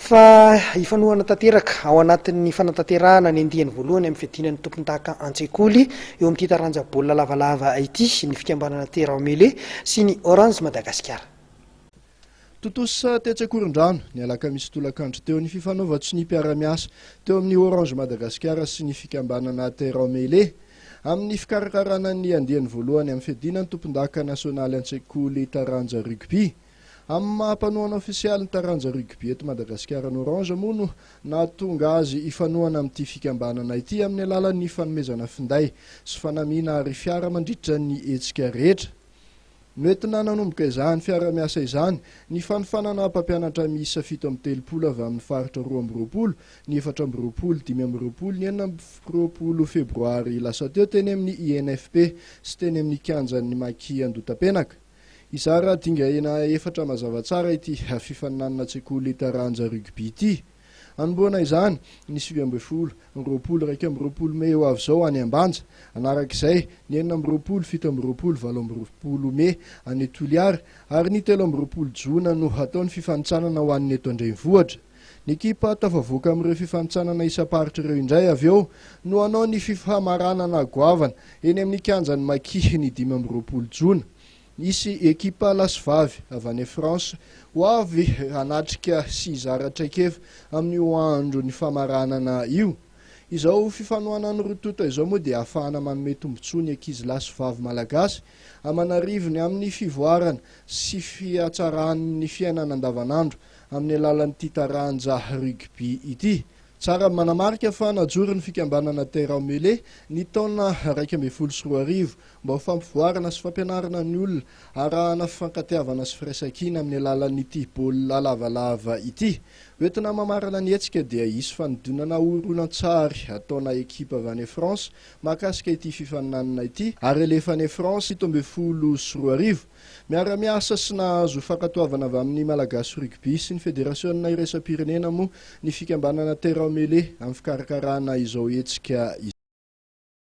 Fa hifanohana tanteraka ao anatin'ny fanatanterahana ny andiany voalohany amin'ny fiadiana ny tompondaka an-tsekoly eo amin'ity taranja baolina lavalava ity ny fikambanana Terre en Mêlée sy ny Orange Madagasikara. Tontosa tetsy Ankorondrano, ny alakamisy tolakandro teo ny fifanaovan-tsonia mpiara-miasa teo amin'ny Orange Madagasikara sy ny fikambanana Terre en Mêlée amin'ny fikarakarana ny andiany voalohany amin'ny fiadiana ny tompondaka nasionaly an-tsekoly taranja rugby. Amin'ny maha mpanohana ofisialy ny taranja rugby eto Madagasikara ny Orange moa no nahatonga azy hifanohana amin'ity fikambanana ity amin'ny alalan'ny fanomezana finday sy fanamiana ary fiara mandritra ny hetsika rehetra. Noentina nanomboka izany fiarahamiasa izany ny fanofanana mpampianatra miisa 37 avy amin'ny faritra 22 ny 24, 25, ny 26 febroary lasa teo teny amin'ny INFP sy teny amin'ny kianjan'ny Maki Andohatapenaka. Hizara dingana efatra mazava tsara ity fifaninanana an-tsekoly taranja rugby ity. Hanombohana izany ny 19, 20, 21 mey ho avy izao any Ambanja. Hanaraka izay ny 26, 27, 28 mey any Toliara ary ny 23 jona no hatao ny fifanintsanana ho an'ny eto an-drenivohitra. Ny ekipa tafavoaka amin'ireo fifanintsanana isam-paritra ireo indray avy eo no hanao ny fifamaranana goavana eny amin'ny kianjan'ny Maki ny 25 jona. Nisy ekipa lahy sy vavy avy any France ho avy hanatrika sy hizara traikefa amin'io andron'ny famaranana io. Izao fifanohanan'ny roa tonta izao moa dia ahafahana manome tombontsoa ny ankizy lahy sy vavy malagasy aman'arivony amin'ny fivoarana sy fihatsaran'ny fiainana andavanandro amin'ny alalan'ity taranja rugby ity. Tsara ny manamarika fa najoro ny fikambanana Terre en Mêlée ny taona 2011 mba ho fampivoarana sy fampianarana ny olona arahana fifankatiavana sy firaisankina amin'ny alalan'ity baolina lavalava ity. Hoentina mamarana ny hetsika dia hisy fanodinana horonantsary ataona ekipa avy any France mahakasika ity fifaninanana ity ary alefa any France 2017. Miara-miasa sy nahazo fankatoavana avy amin'ny Malagasy Rugby sy ny Federasiona iraisam-pirenena moa ny fikambanana Terre en Mêlée amin'ny fikarakarana izao hetsika izao.